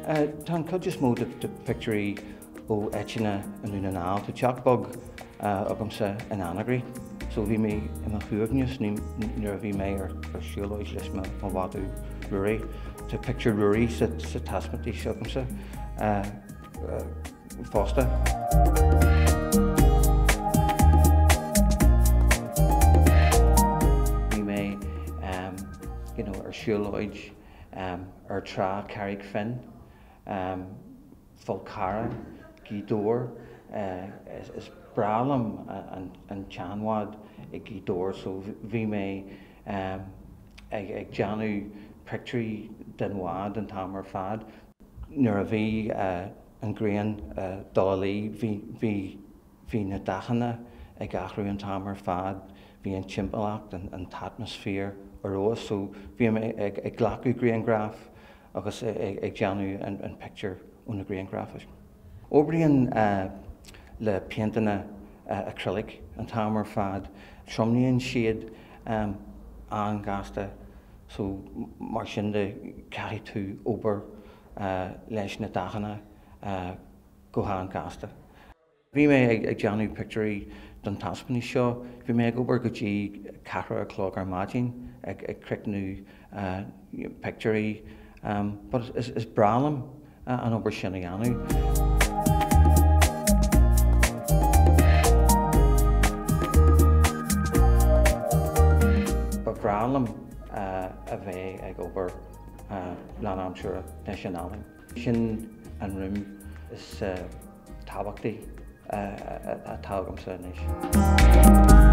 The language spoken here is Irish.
Tá an chuid is mó de pictiúirí ó áiteanna i nDún na nGall. Tá teach beag agamsa in Anagaire so bhí mé i mo shuaimhneas nuair a bhí mé ar siúlóid leis mo mhadadh Ruairí. Tá pictiúr Ruairí sa taispeántas agamsa fosta. Bhí mé you know ar siúlóid ar trá Carraig Finn, Fál Carrach, Gaoth Dobhair. Is breá liom an tseanbhád ag Gaoth Dobhair so bhí mé ag déanamh pictiúirí den bhád an t-am ar fad. Nuair a bhí an ghrian ag dul a luí bhí Bhí na dathanna ag athrú an t-am ar fad, bhí an timpeallacht, an t-atmaisféar ar fheabhas so bhí mé ag glacadh grianghraf agus ag déanamh an pictiúr ó na grianghraif. Oibrím le péinteanna acrylic an t-am ar fad, triomaíonn siad an-ghasta so mar sin de caithfidh tú obair leis na dathanna go han-ghasta. Bhí mé ag déanamh pictiúirí don taispeántas seo. Bhí mé ag obair go dtí ceathrú a chlog ar maidin ag críochnú pictiúirí but is breá liom an obair sin a dhéanamh. Ba bhreá liom a bheith ag obair lánaimseartha leis an ealaín. Sin an rún is tábhachtaí atá agamsa anois.